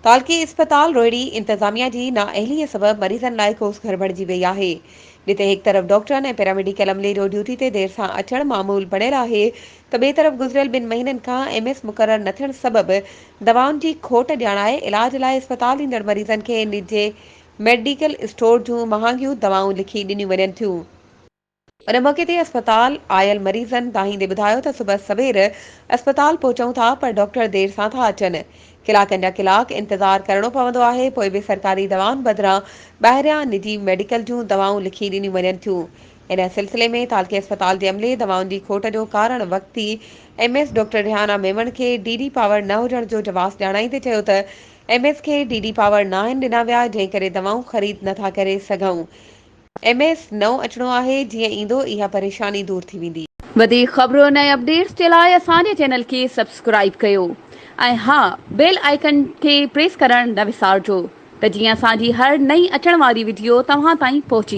تعلقي اسپتال روهڙي انتظاميا جي نااهلي سبب مريضن لاء ڪوس گهر بڻجي وئي آهي، جتي هڪ طرف ڊاڪٽرن ۽ پيراميڊيڪل عملي جو ڊيوٽي تي دير سان اچڻ معمول بڻيل آهي ته ٻئي طرف گذريل ٻن مهينن کان ايم ايس مقرر نه ٿيڻ سبب دوائن جي کوٽ ڄاڻائي علاج لاء اسپتال ايندڙ مريضن کي نجي ميڊيڪل اسٽور جون مهانگيون دوائون لکي ڏنيون وڃن ٿيون. ان موقعي تي اسپتال آيل مريضن دانهيندي ٻڌايو ته صبح سوير اسپتال پهچون ٿا پر ڊاڪٽر دير سان ٿا اچن، ڪلاڪن جا ڪلاڪ انتظار ڪرڻو پوندو آهي پوء به سرڪاري دوائن بدران ٻاهريان نجي ميڊيڪل جون دوائون لکي ڏنيون وڃن ٿيون. ان سلسلي ۾ تعلقي اسپتال جي عملي دوائن جي کوٽ جو ڪارڻ وقتي M S doctor Rehana Memon کي ڊي ڊي پاور نه هجڻ جو جواز ڄاڻائيندي چيو ته ايم ايس کي ڊي ڊي پاور ناهن ڏنا ويا جنهن ڪري دوائون خريد نٿا ڪري سگهون. ايم ايس نئون اچڻو آهي جيئن ايندو اها پريشاني دور ٿي ويندي. وڌيڪ خبرن ۽ اپڊيٽس جي لاء اسان جي چينل کي سبسڪرائيب ڪيو ۽ ها بيل آئيڪن کي پريس ڪرڻ نه وسارجو ته جيئن اسان جي هر نئين اچڻ واري وڊيو توهان تائين پهچي.